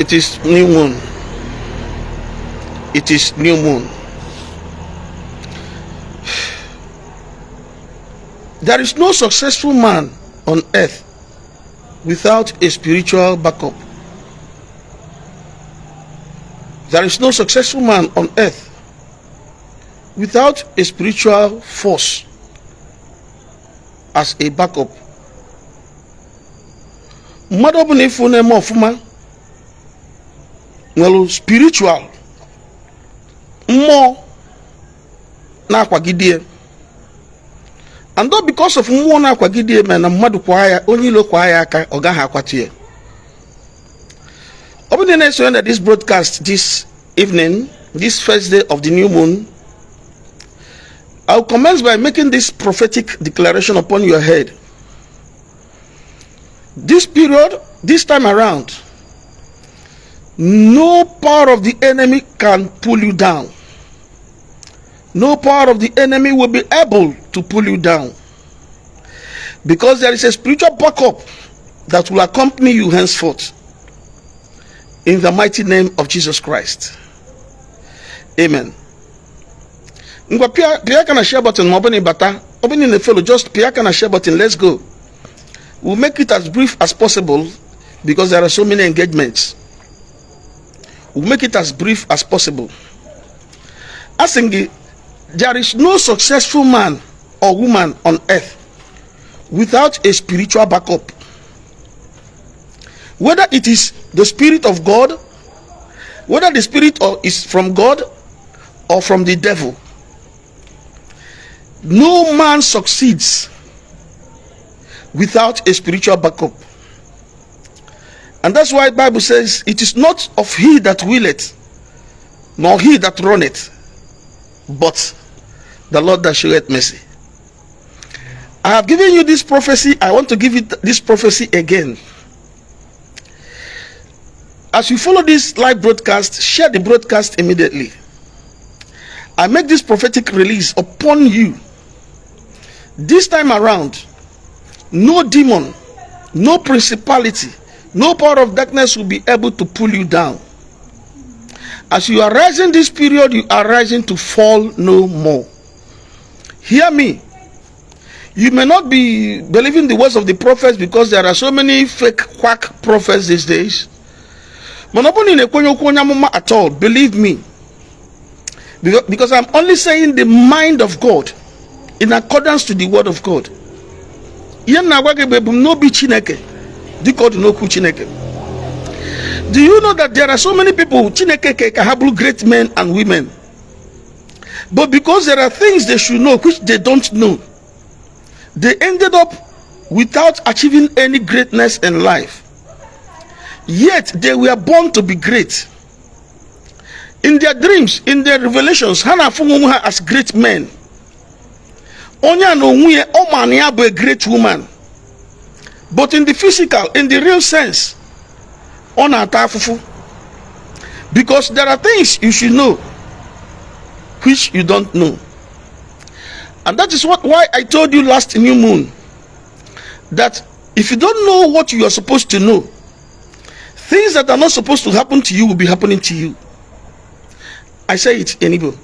It is new moon. It is new moon. There is no successful man on earth without a spiritual backup. There is no successful man on earth without a spiritual force as a backup. Mmadụ ọbụla ị fụ na-eme ọfụma nwere spiritual mmụọ na-akwagide ya, and all because of mmụọ na-akwagide ya mere na mmadụ kwaa ya, onye ilo kwaa ya aka, ọ gaghị akwatu ya. Ọ bụrụ na ị na-esonye na this broadcast this evening, this first day of the new moon, I'll commence by making this prophetic declaration upon your head. This period, this time around, no power of the enemy can pull you down. No power of the enemy will be able to pull you down. Because there is a spiritual backup that will accompany you henceforth. In the mighty name of Jesus Christ. Amen. Ngwa, pịa aka na share button ma ọ bụ na ịbata, ọ bụ na ị na-follow, just pịa aka na share button. Let's go. We'll make it as brief as possible because there are so many engagements. We'll make it as brief as possible. Asị gị, there is no successful man or woman on earth without a spiritual backup. Whether it is the Spirit of God, whether the Spirit is from God or from the devil, no man succeeds without a spiritual backup. And that's why Bible says it is not of he that willeth, nor he that runneth, but the Lord that showeth mercy. I have given you this prophecy. I want to give you this prophecy again. As you follow this live broadcast, share the broadcast immediately. I make this prophetic release upon you. This time around, no demon, no principality, no power of darkness will be able to pull you down. As you are rising this period, you are rising to fall no more. Hear me. You may not be believing the words of the prophets because there are so many fake quack prophets these days. Mana ọ bụrụ na ị na-ekwenye okwu onye amụma at all, believe me. Because I'm only saying the mind of God in accordance to the word of God. Ihe m na-agwa gị bụ ebumnobi Chineke dịka ọ dị n'okwu Chineke. Do you know that there are so many people Chineke ke ka ha bụrụ great men and women? But because there are things they should know which they don't know, they ended up without achieving any greatness in life. Yet they were born to be great. In their dreams, in their revelations, ha na-afụ onwe ha as great men. Onye a na onwe ya, ọ ma na ya bụ a great woman. But in the physical, in the real sense, ọ na-ata afụfụ. Because there are things you should know which you don't know. And that is what why I told you last new moon that if you don't know what you are supposed to know, things that are not supposed to happen to you will be happening to you. I say it in Igbo.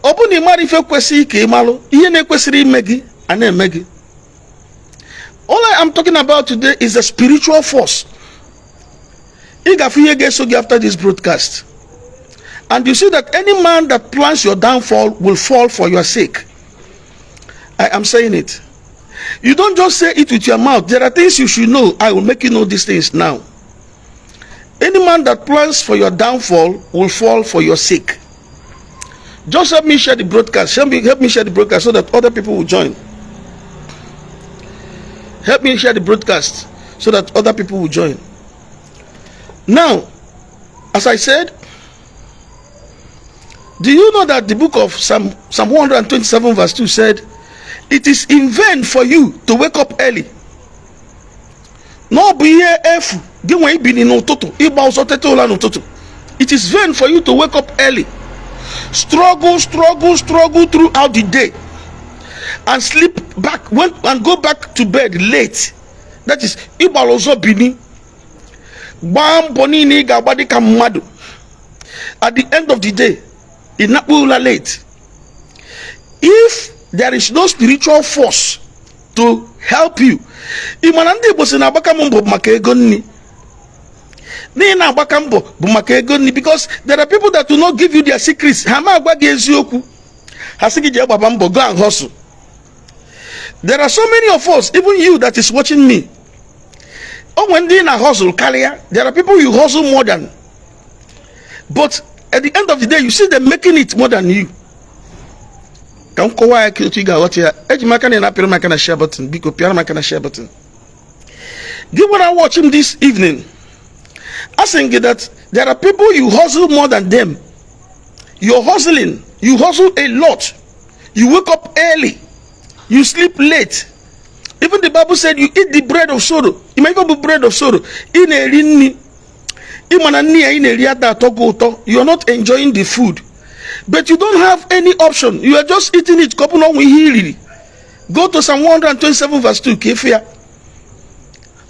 Ọ bụrụ na ị mara ife kwesịrị ka ị malụ, ihe na-ekwesịrị ime gị a na-eme gị. All I am talking about today is the spiritual force. Ị ga-afụ ihe ga-eso gị after this broadcast. And you see that any man that plans your downfall will fall for your sake. I am saying it. You don't just say it with your mouth. There are things you should know. I will make you know these things now. Any man that plans for your downfall will fall for your sake. Just help me share the broadcast. Help me share the broadcast so that other people will join. Help me share the broadcast so that other people will join. Now, as I said, do you know that the book of Psalm 127 verse 2 said, "It is in vain for you to wake up early." Na ọ bụ ihe efu gị nwee ibili n'ụtụtụ, ịgba ọsọ teta ụra n'ụtụtụ. It is vain for you to wake up early, struggle, struggle, struggle throughout the day and sleep back when and go back to bed late. That is, ịgbara ọzọ bini. Gbaa mbọ niile ị ga-agba dịka mmadụ, at the end of the day, ị nakpu ụla late. If there is no spiritual force to help you, ị mana ndị Igbo si na agbaka m mbọ bụ maka ego nni, n'ihi na agbaka mbọ bụ maka ego nni, because there are people that will not give you their secrets. Ha ma agwa gị eziokwu, ha sị gị jee gbaba mbọ, go and hustle. There are so many of us, even you that is watching me, o nwere ndị na hustle karịa. There are people you hustle more than, but at the end of the day, you see them making it more than you. Ka m kọwaa ya ka otu ị ga-aghọta ya. Eji m aka na ị na-apịrị m aka na share button. Biko, pịara m aka na share button. Gị nwere watch m this evening, asking gị that there are people you hustle more than them. You're hustling, you hustle a lot, you wake up early, you sleep late. Even the Bible said you eat the bread of sorrow. Ị ma ife bụ bread of sorrow? Ị na-eri nri, ị ma na nri ya ị na-eri ata atọ gị ụtọ. You are not enjoying the food, but you don't have any option. You are just eating it ka ọ bụ na ọnwa ihe i riri. Go to Psalm 127 verse 2 ka efe ya.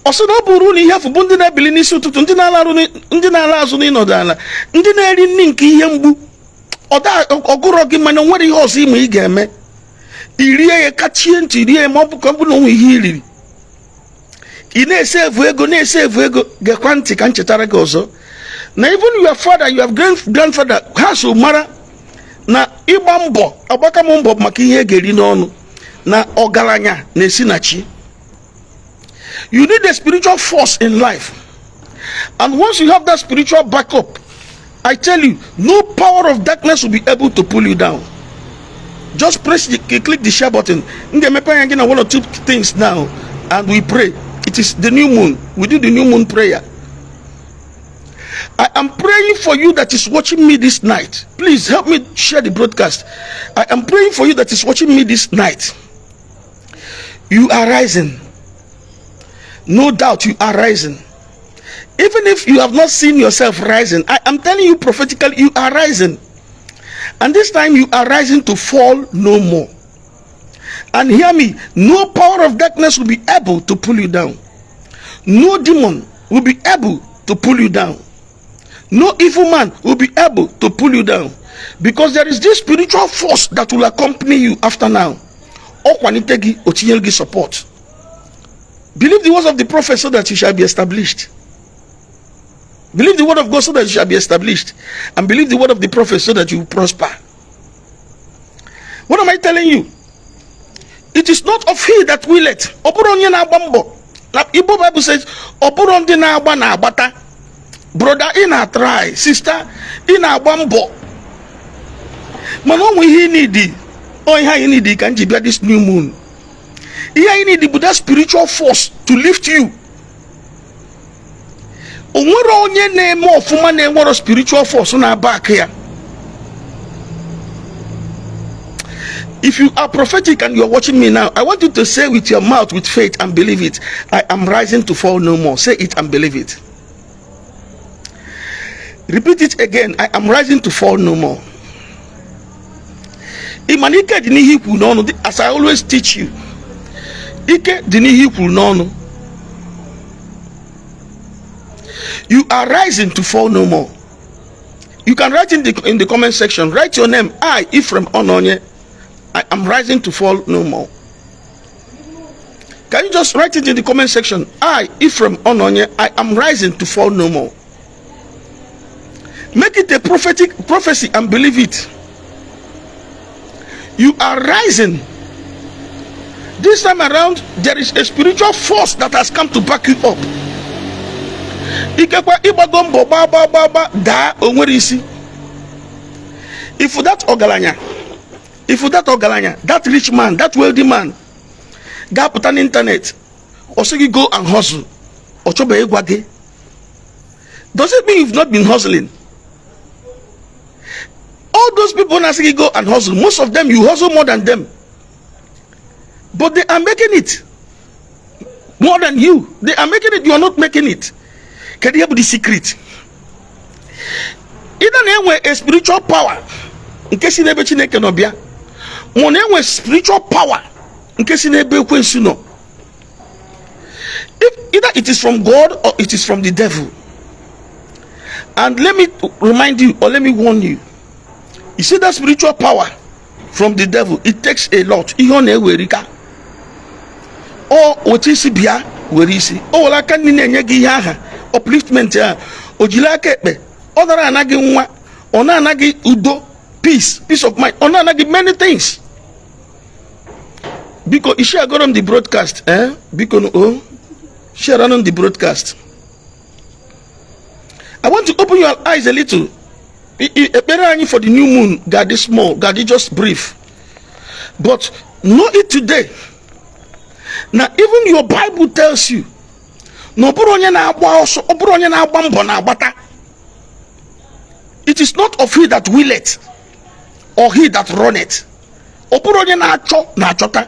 Ọ sị na ọ bụrụ na ihe afụ bụ ndị na-ebili n'isi ụtụtụ, ndị na-ala azụ n'ịnọdụ ala, ndị na-eri nri nke ihe mgbu. Ọgụrọ gị, mana o nwere ihe ọzọ ịma ị ga-eme. Irie ya, kachie ntị rie ya, ma ọ bụ ka ọ bụ na onwe ihe i riri. Ị na-esevu ego, na-esevu ego. Gekwa ntị ka m chetara gị ọzọ na even your father, your grandfather, ha so mara na ịgba mbọ, agbaka m mbọ maka ihe e ga-eri n'ọnụ, na ọgaranya na-esi na chi. You need a spiritual force in life, and once you have that spiritual backup, I tell you, no power of darkness will be able to pull you down. Just press the click the share button. M ga-emepe anya gị na one or two things now and we pray. It is the new moon. We do the new moon prayer. I am praying for you that is watching me this night. Please help me share the broadcast. I am praying for you that is watching me this night. You are rising. No doubt you are rising. Even if you have not seen yourself rising, I am telling you prophetically, you are rising. And this time you are rising to fall no more. And hear me, no power of darkness will be able to pull you down. No demon will be able to pull you down. No evil man will be able to pull you down. Because there is this spiritual force that will accompany you after now. Ọ kwalite gị, o tinyere gị support. Believe the words of the prophet so that you shall be established. Believe the word of God so that you shall be established. And believe the word of the prophet so that you will prosper. What am I telling you? It is not of he that willeth. Ọ bụrụ onye na-agba mbọ. Na Igbo Bible says, ọ bụrụ ndị na-agba na-agbata. Brother, ị na-try. Sister, ị na-agba mbọ. Mana ọ nwe ihe ị need. Ọ ihe anyị need ka m ji bịa this new moon. Ihe anyị need bụ that spiritual force to lift you. O nwere onye na-eme ọfụma na-enwero spiritual force na-aba aka ya. If you are prophetic and you are watching me now, I want you to say with your mouth, with faith, and believe it: "I am rising to fall no more." Say it and believe it. Repeat it again: "I am rising to fall no more." Ị ma na ike dị n'ihe ikwu n'ọnụ? As I always teach you, ike dị n'ihe ikwu n'ọnụ. You are rising to fall no more. You can write in the comment section, write your name: "I, Ephraim Ononye, I am rising to fall no more." Can you just write it in the comment section? "I, Ephraim Ononye, I am rising to fall no more." Make it a prophetic prophecy and believe it. You are rising. This time around, there is a spiritual force that has come to back you up. Ikekwe ịgbago mbọ, gbaa gbaa gbaa gbaa, daa, o nwere isi. If that ọgaranya, if that ọgaranya, that rich man, that wealthy man ga-apụta n'internet, ọ sị gị go and hustle, ọ chọbeghị ịgwa gị, does it mean you've not been hustling? All those people na-asị gị go and hustle, most of them, you hustle more than them, but they are making it more than you. They are making it, you are not making it. Kedu ihe bụ the secret? Ịda na-enwe a spiritual power nke si n'ebe Chineke nọ bịa, ma na-enwe spiritual power nke si n'ebe ekwensu nọ. If either it is from God or it is from the devil. And let me remind you, or let me warn you, you see that spiritual power from the devil, it takes a lot. Ihe ọ na-ewerika ọ weta isi bịa were isi o were aka nri na-enye gị ihe aha upliftment a, o jiri aka ekpe ọ nara ana gị nwa, ọ na-ana gị udo, peace of mind, ọ na-ana gị many things. Biko, share goro m the broadcast, eh? Biko o share m the broadcast. I want to open your eyes a little. Ekpere anyị for the new moon ga-adị small, ga-adị just brief, but know it today na even your Bible tells you na ọ bụrụ onye na-agba ọsọ, ọ bụrụ onye na-agba mbọ na-agbata. It is not of he that willeth or he that runneth. Ọ bụrụ onye na-achọ na-achọta,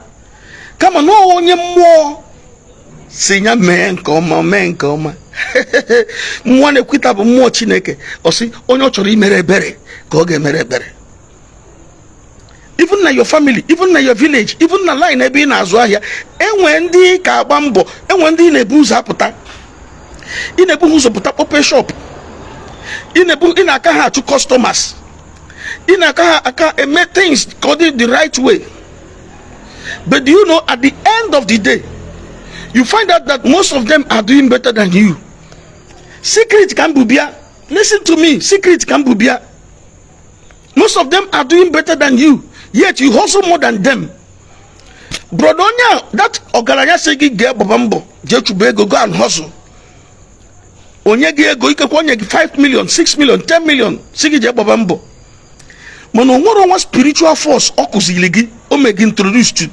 kama na ọ onye mmụọ si ya mee nke ọma, mee nke ọma. Mmụọ na-ekwita bụ mmụọ Chineke. Ọ sị onye ọ chọrọ imere ebere ka ọ ga-emere ebere. Even na your family, even na your village, even na line ebe ị na-azụ ahịa, enwe ndị ka agba mbọ, enwe ndị ị na-ebu ụzọ apụta, ị na-ebu ha ụzọ pụta kpọpe shop, ị na-ebu ị na-aka ha achụ customers, ị na-aka ha aka eme things ka ọ dị the right way. But do you know, at the end of the day, you find out that most of them are doing better than you? Secret ka m bụ bịa. Listen to me, secret ka m bụ bịa. Most of them are doing better than you, yet you hustle more than them. Brother, onye a, that ọgaranya sị gị gee gbaba mbọ, jee chụba ego, go and hustle, onye gị ego, ikekwe onye gị 5 million, 6 million, 10 million, si gị jee gbaba mbọ, mana o nwere nwa spiritual force ọ kụziri gị, o mee gị introduce to.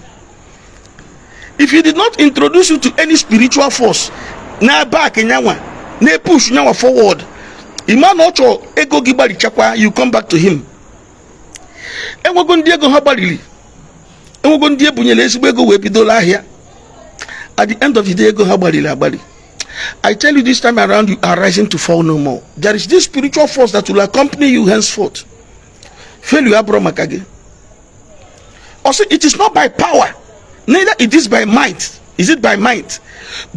If he did not introduce you to any spiritual force na back nyanwa, na push nyanwa forward, ịma na ọ chọrọ ego gị gbarichakwa, you come back to him. Enwego ndị ego ha gbariri, enwego ndị ebunyere ezigbo ego wee bidola ahịa. At the end of the day, ego ha gbariri agbari. I tell you, this time around, you are rising to fall no more. There is this spiritual force that will accompany you henceforth. Failure abụrụ maka gị. Also, it is not by power, neither it is by might. Is it by might?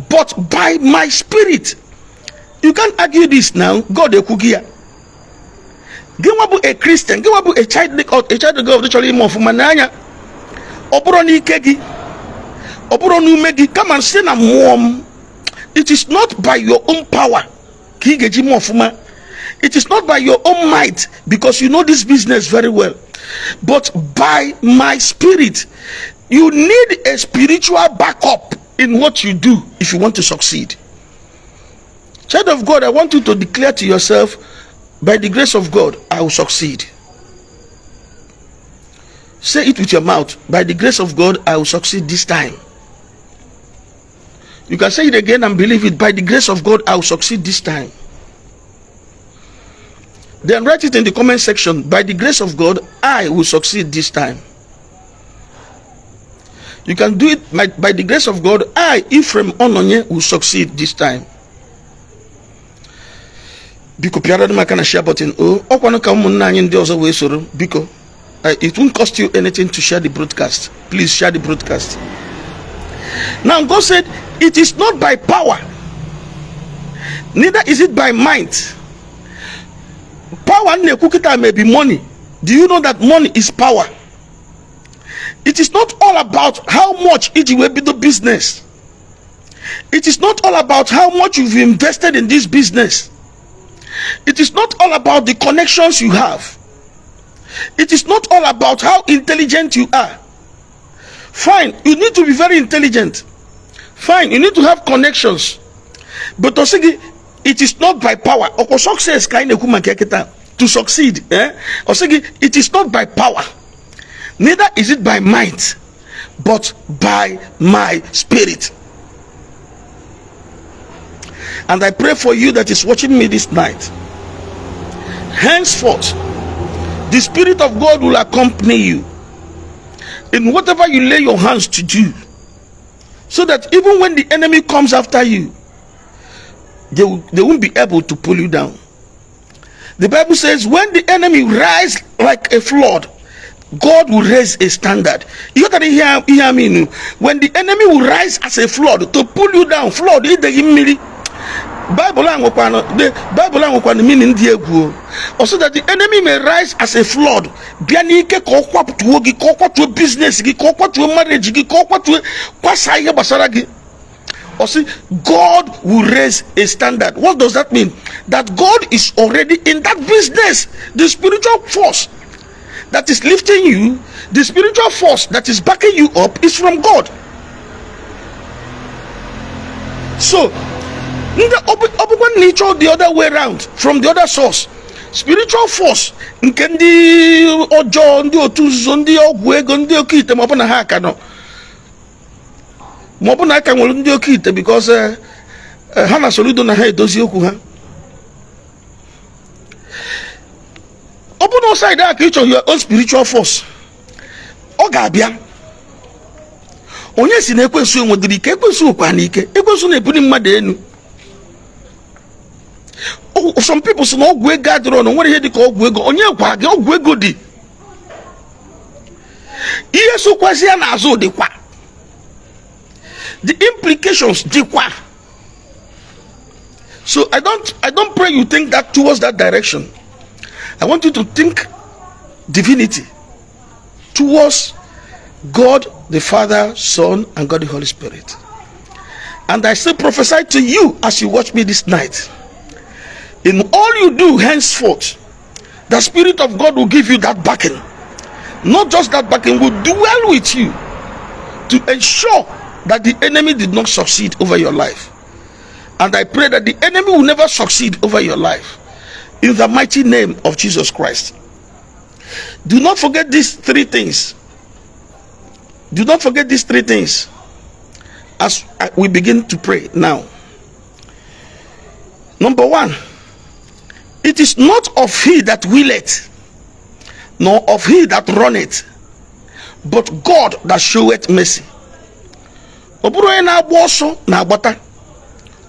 But by my spirit. You can't argue this now. God ekwughị ya. Gị nwa bụ a Christian, gị nwa bụ a child of God chọrọ ime ọfụma n'anya. Ọ bụrụ n'ike gị, ọ bụrụ n'ume gị, kama site na mmụọ m. It is not by your own power ka ị ga-eji mee ọfụma. It is not by your own might, because you know this business very well, but by my spirit. You need a spiritual backup in what you do if you want to succeed. Child of God, I want you to declare to yourself, "By the grace of God, I will succeed." Say it with your mouth: "By the grace of God, I will succeed this time." You can say it again and believe it: "By the grace of God, I will succeed this time." Then write it in the comment section: "By the grace of God, I will succeed this time." You can do it: "By the grace of God, I, Ephraim Ononye, will succeed this time." Biko, pịara m aka na share button o. Ọkwanụ ka ụmụnne anyị ndị ọzọ wee soro. Biko, it won't cost you anything to share the broadcast. Please share the broadcast. Now God said, it is not by power, neither is it by might. Power na-ekwu kịta may be money. Do you know that money is power? It is not all about how much iji wee bido business. It is not all about how much you've invested in this business. It is not all about the connections you have. It is not all about how intelligent you are. Fine, you need to be very intelligent. Fine, you need to have connections. But ọ sị gị, it is not by power. Ọkwa success ka anyị na-ekwu maka kịta, to succeed, eh? Ọ sị gị, it is not by power, neither is it by might, but by my spirit. And I pray for you that is watching me this night, henceforth the Spirit of God will accompany you in whatever you lay your hands to do, so that even when the enemy comes after you, they won't be able to pull you down. The Bible says, when the enemy rise like a flood, God will raise a standard. You got to hear me. When the enemy will rise as a flood to pull you down, flood, idegi mmiri. Bible a nwekwana, the Bible a nwekwana meaning dị egwu o. So that the enemy may rise as a flood, bịa n'ike ka ọ kwatuo gị, ka ọ kwatuo business gị, ka ọ kwatuo marriage gị, ka ọ kwatuo, kwasa ihe gbasara gị. Ọ sị God will raise a standard. What does that mean? That God is already in that business. The spiritual force that is lifting you, the spiritual force that is backing you up is from God. So ndị ọ bụkwa na ịchọ the other way round, from the other source, spiritual force nke ndị ọjọọ, ndị otu nzuzo, ndị ọgwụ ego, ndị oke ite, ma ọ bụ na ha ka nọ, ma ọ bụ na aka nwere ndị oke ite, because ha na Soludo na ha edozi okwu ha. Ọ bụ na side a ka ị chọrọ your own spiritual force, ọ ga-abịa. Onye si na ekwensu enwedịrị ike? Ekwensu nwekwa na ike. Ekwensu na-ebuli mmadụ enu. Some people si na ọgwụ ego adịrọ, na nwere ihe dị ka ọgwụ ego. Onye gwa gị ọgwụ ego dị? Ihe sokwazi ya n'azụ dịkwa, the implications dịkwa. So I don't pray you think that towards that direction. I want you to think divinity, towards God the Father, Son, and God the Holy Spirit. And I still prophesy to you as you watch me this night. In all you do henceforth, the Spirit of God will give you that backing. Not just that backing, will dwell with you to ensure that the enemy did not succeed over your life. And I pray that the enemy will never succeed over your life. In the mighty name of Jesus Christ. Do not forget these three things. Do not forget these three things as we begin to pray now. Number one, it is not of he that willeth, nor of he that runneth, but God that showeth mercy. Ọ bụrụ onye na-agba ọsọ na-agbata,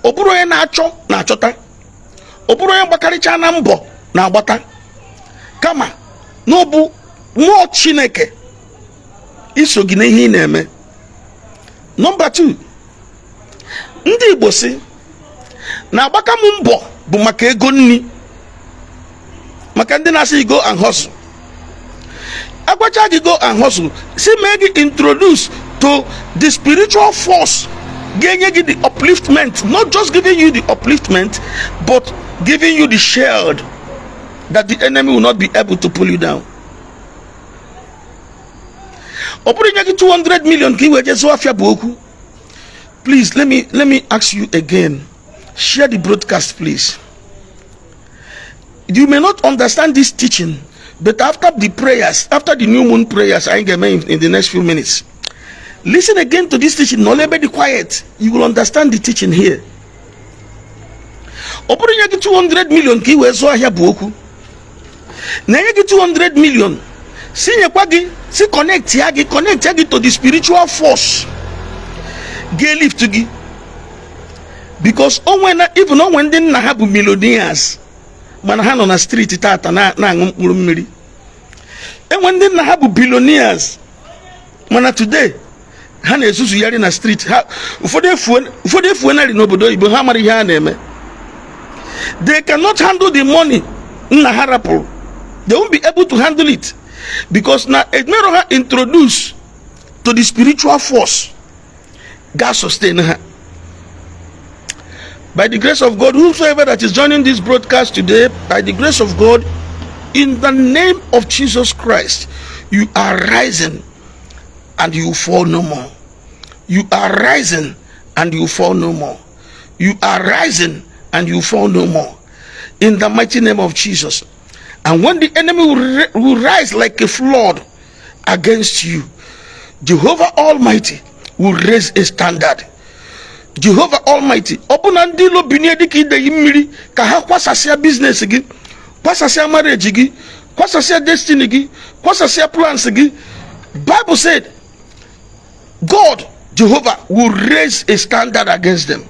ọ bụrụ onye na-achọ na-achọta, ọ bụrụ onye gbakarịcha na mbọ na-agbata, kama na ọ bụ mmụọ Chineke iso gị n'ihe ị na-eme. Number 2, ndị Igbo si na agbaka m mbọ bụ maka ego nni, maka ndị na-asị go and hustle. Agwacha gị go and hustle, si mee gị introduce to the spiritual force ga-enye gị the upliftment, not just giving you the upliftment, but giving you the shield that the enemy will not be able to pull you down. Ọ bụrụ inye gị 200 million ka ị wee jee zụọ afịa bụ okwu. Please, let me ask you again, share the broadcast, please. You may not understand this teaching, but after the prayers, after the new moon prayers anyị ga-eme in the next few minutes, listen again to this teaching. Nọrọ ebe dị quiet, you will understand the teaching here. Ọ bụrụ inye gị 200 million ka ị wee zụọ ahịa bụ okwu, na-enye gị 200 million, si nyekwa gị, si connect ya gị to the spiritual force ga-elift gị, because onwe na even onwe ndị nna ha bụ millionaires, mana ha nọ na street tata na-aṅụ mkpụrụ mmiri. Enwe ndị nna ha bụ billionaires, mana today ha na-ezuzugharị na street ha. Ụfọdụ efuenarị n'obodo oyibo, ha mara ihe ha na-eme. They cannot handle the money nna ha rapụrụ. They won't be able to handle it because na emero ha introduce to the spiritual force ga sustain ha. By the grace of God, whosoever that is joining this broadcast today, by the grace of God, in the name of Jesus Christ, you are rising and you fall no more. You are rising and you fall no more. You are rising and you fall no more. In the mighty name of Jesus. And when the enemy will rise like a flood against you, Jehovah Almighty will raise a standard. Jehovah Almighty, ọ bụ na ndị ilo binie dịka ideyi mmiri ka ha kwasasịa business gị, kwasasịa marriage gị, kwasasịa destiny gị, kwasasịa plans gị, Bible said God Jehovah will raise a standard against them.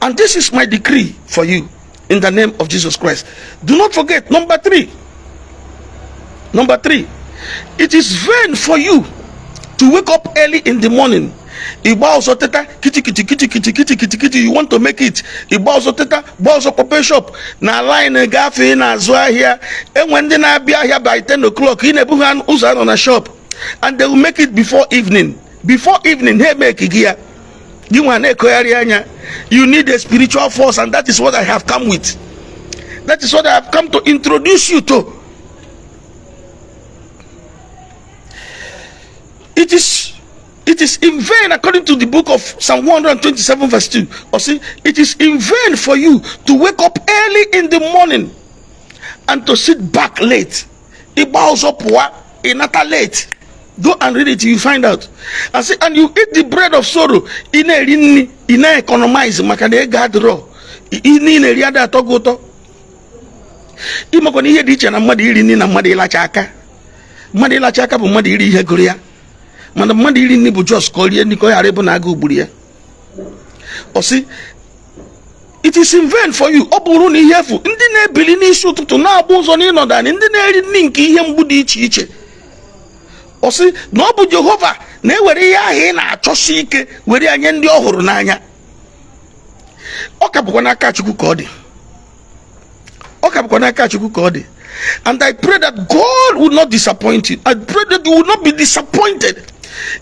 And this is my decree for you in the name of Jesus Christ. Do not forget, number three. Number three, it is vain for you to wake up early in the morning Ịgba ọzọ teta kitikiti kitikiti kitikiti kiti, you want to make it. Ịgba ọzọ teta, gba ọzọ kpọpe shop na line gafee na-azụ ahịa. Enwe ndị na-abịa ahịa by 10 o'clock, ị na-ebu ha ụzọ anọ na shop, and they will make it before evening. Before evening ha emeke gị ya, gị nwa na-ekogharị anya. You need a spiritual force, and that is what I have come with. That is what I have come to introduce you to. It is in vain, according to the book of Psalm 127 verse 2. Or see, it is in vain for you to wake up early in the morning and to sit back late. Ịgba ọzọ pụọ, ịnata late. Go and read it, you find out. And say, and you eat the bread of sorrow. Ị na-eri nri, ị na-economize maka na ego adịrọ. Ị na-eri ada atọ gị ụtọ. Ịmakwa na ihe dị iche na mmadụ iri nri na mmadụ ịlacha aka. Mmadụ ịlacha aka bụ mmadụ iri ihe gụrụ ya, mana mmadụ iri nri bụ just ka ọ rie nri ka ọ ghara ịbụ na agụụ gburu ya. Ọ sị, it is in vain for you, ọ bụrụ na ihe efu, ndị na-ebili n'isi ụtụtụ na-agba ụzọ n'ịnọdụ anyị, ndị na-eri nri nke ihe mgbu dị iche iche. Ọ sị na ọ bụ Jehova na-ewere ihe ahụ ị na-achọsi ike were ya nye ndị ọ hụrụ n'anya. Ọ ka bụkwa n'aka Chukwu ka ọ dị. Ọ ka bụkwa n'aka Chukwu ka ọ dị. And I pray that God will not disappoint you. I pray that you will not be disappointed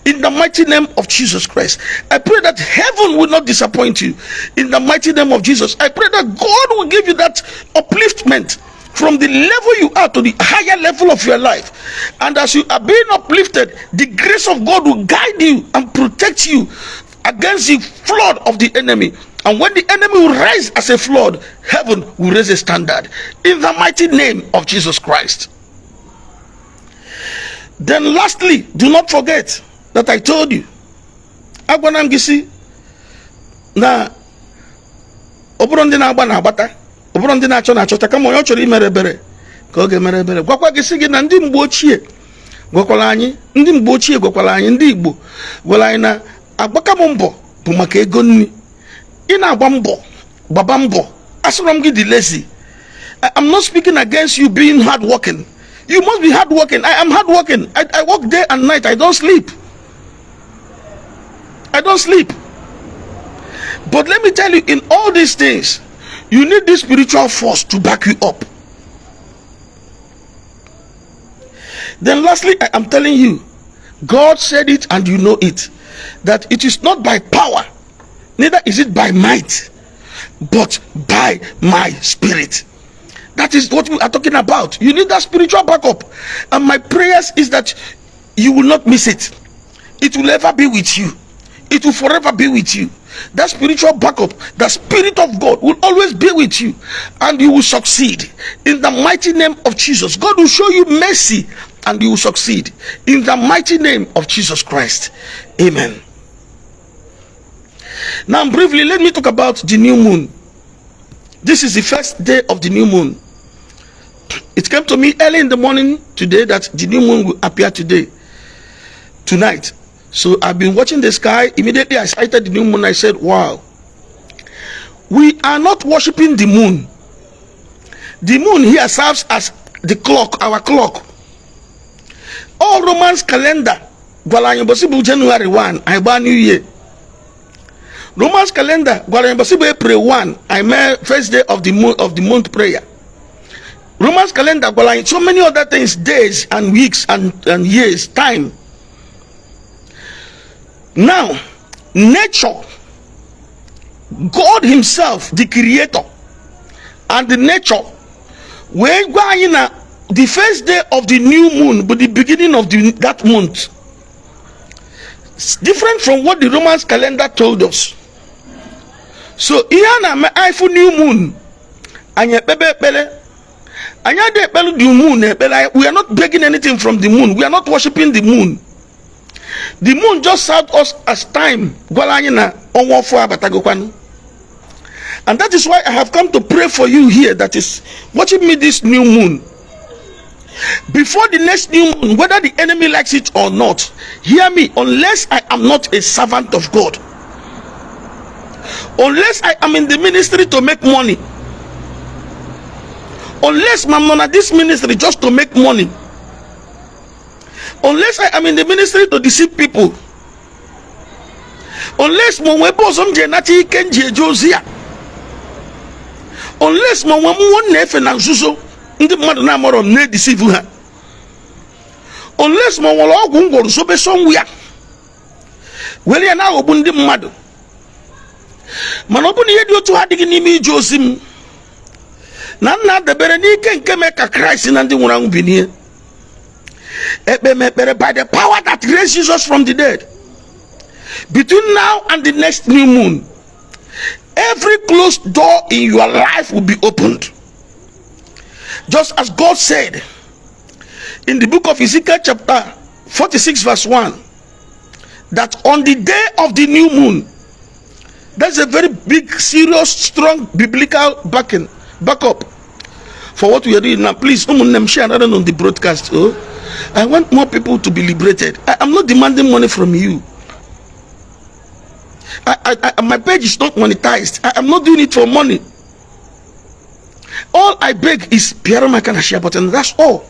in the mighty name of Jesus Christ. I pray that heaven will not disappoint you in the mighty name of Jesus. I pray that God will give you that upliftment from the level you are to the higher level of your life. And as you are being uplifted, the grace of God will guide you and protect you against the flood of the enemy. And when the enemy will rise as a flood, heaven will raise a standard in the mighty name of Jesus Christ. Then lastly, do not forget that I told you, agwana m gị si na ọ bụrụ ndị na-agba na-agbata, ọ bụrụ ndị na-achọ na-achọta, kama onye ọ chọrọ imere ebere ka ọ ga-emere ebere. Gwakwa gị sị gị na ndị mgbe ochie gwakwara anyị, ndị mgbe ochie gwakwara anyị, ndị Igbo gwara anyị na agbaka m mbọ bụ maka ego nri. Ị na-agba mbọ, gbaba mbọ. Asịrọ m gị dị lazy. I am not speaking against you being hardworking. You must be hardworking. I am hardworking. I work day and night. I don't sleep. I don't sleep. But let me tell you, in all these things, you need this spiritual force to back you up. Then lastly, I am telling you, God said it and you know it, that it is not by power, neither is it by might, but by my spirit. That is what we are talking about. You need that spiritual backup. And my prayers is that you will not miss it. It will ever be with you. It will forever be with you. That spiritual backup, the Spirit of God will always be with you, and you will succeed in the mighty name of Jesus. God will show you mercy and you will succeed in the mighty name of Jesus Christ. Amen. Now, briefly, let me talk about the new moon. This is the first day of the new moon. It came to me early in the morning today that the new moon will appear today, tonight. So I've been watching the sky. Immediately I sighted the new moon. I said, wow, we are not worshiping the moon. The moon here serves as the clock, our clock. All Romans calendar gwara anyị ụbọchị bụ January 1, anyị gbaa New Year. Romans calendar gwara anyị ụbọchị bụ April 1, anyị mee first day of the month, of the month prayer. Romans calendar gwara anyị so many other things, days and weeks and years, time. Now, nature, God himself, the creator, and the nature, wee gwa anyị na the first day of the new moon bụ the beginning of that month. It's different from what the Romans calendar told us. So ihe a na-eme anyị new moon, anyị ekpebe ekpere. Anyị adịghị ekpere the moon ekpere. We are not begging anything from the moon. We are not worshiping the moon. The moon just served us as time gwara anyị na ọnwa ọfụ abatagokwanụ. And that is why I have come to pray for you here that is watching me this new moon. Before the next new moon, whether the enemy likes it or not, hear me, unless I am not a servant of God, unless I am in the ministry to make money, unless I'm not in this ministry just to make money, unless I am in the ministry to deceive people, Unless ma onwe ebe ọzọ m ji enata ike m ji eje ozi ya, unless ma onwe mmụọ m na-efe na nzuzo ndị mmadụ na-amarọ, m na-edeceive ha, unless ma nwere ọgwụ m gwọrọ zobe somewhere were ya na-aghọgbu ndị mmadụ. Mana ọ bụ na ihe dị otu ha adịghị n'ime ije ozi m, na m na-adabere n'ike nke mee ka Kraịst na ndị nwụrụ anwụ binie. Ekpe m ekpere by the power that raised Jesus from the dead, between now and the next new moon, every closed door in your life will be opened, just as God said in the book of Ezekiel chapter 46 verse 1, that on the day of the new moon. That's a very big, serious, strong biblical backup for what we are doing now. Please, ụmụnne m, share another on the broadcast. Oh, I want more people to be liberated. I am not demanding money from you. My page is not monetized. I am not doing it for money. All I beg is pịara m aka na share button. That's all.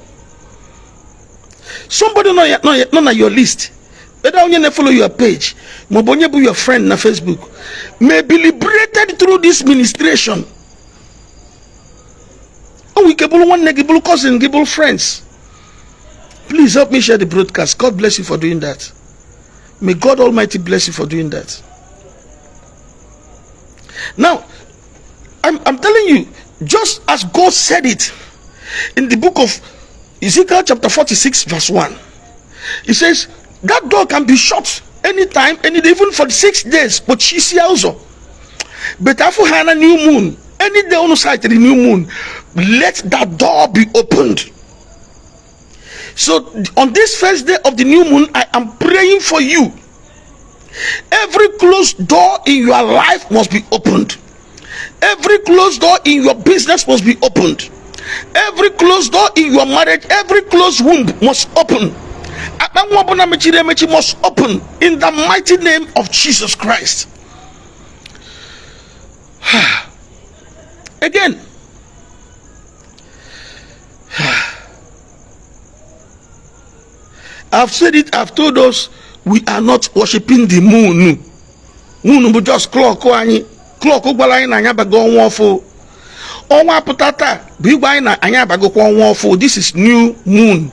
Somebody not on your list, whether onye na-follow your page maọbụ onye bụ your friend na Facebook, may be liberated through this ministration. O nwere ike bụrụ nwanne gị, bụrụ cousin gị, bụrụ friends. Please help me share the broadcast. God bless you for doing that. May God Almighty bless you for doing that. Now, I'm telling you, just as God said it in the book of Ezekiel chapter 46 verse 1, he says that door can be shut anytime, any day, even for 6 days, but she also. But after ha new moon, any day on site the new moon, let that door be opened. So on this first day of the new moon, I am praying for you. Every closed door in your life must be opened. Every closed door in your business must be opened. Every closed door in your marriage, every closed womb must open. Akpa nwa ọbụla mechiri emechi must open in the mighty name of Jesus Christ. Again, I've said it, I've told us, we are not worshiping the moon. Moon bụ just clock anyị. Clock gwara anyị na anyị abago ọnwa ọfụ. Ọnwa apụta taa bụ igwe anyị na anyị abagokwa ọnwa ọfụ. This is new moon.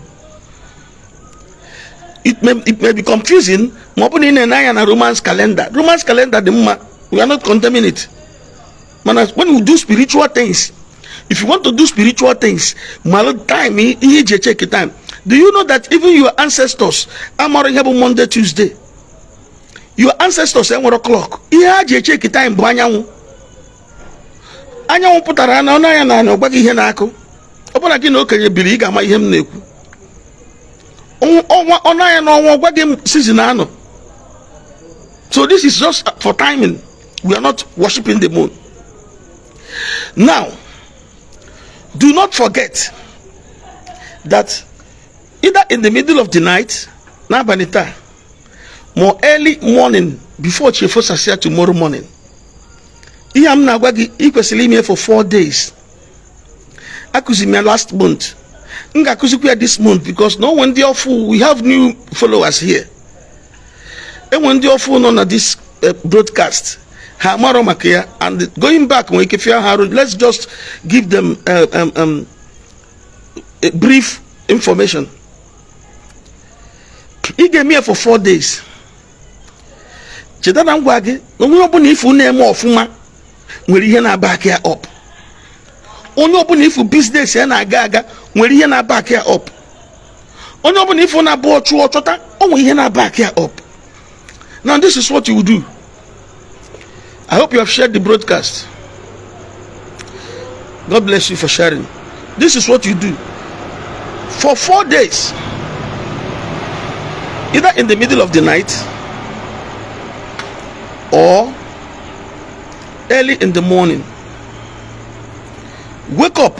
It may be confusing ma ọ bụ na ị na-ene anya na Romans calendar. Romans calendar dị mma. We are not condemning it. Mana when we do spiritual things, if you want to do spiritual things, malụ time ihe iji echeck time. Do you know that even your ancestors amara ihe bụ Monday, Tuesday? Your ancestors enwere clock. Ihe ha ji echeck time bụ anyanwụ. Anyanwụ pụtara na ọnụ anya na anya ọgwa gị ihe na-akụ. Ọ bụrụ na gị na okenye biri, ị ga-ama ihe m na-ekwu. Ọnwa ọnụ anya na ọnwa ọgwa gị season anọ. So this is just for timing. We are not worshiping the moon. Now, do not forget that either in the middle of the night, n'abalị taa, ma early morning before chi efosasịa tomorrow morning, ihe a m na-agwa gị, ị kwesịrị ime for 4 days. Akụzi m ya last month, m ga-akụzikwa ya this month, because na onwe ndị ọfụ, we have new followers here. Enwe ndị ọfụ nọ na this broadcast, ha amarọ maka ya, and going back nwere ike fịa ha arụ. Let's just give them a brief information. Ị ga-eme ya for 4 days. Cheta na ngwa gị na onye ọbụla ifu na-eme ọfụma nwere ihe na-aback ya up. Onye ọbụla ifu business ya na-aga aga nwere ihe na-aback ya up. Onye ọbụla ifu na-abụ ọchụ ọchọta o nwere ihe na-aback ya up. Now, this is what you will do. I hope you have shared the broadcast. God bless you for sharing. This is what you do for 4 days, either in the middle of the night or early in the morning. Wake up,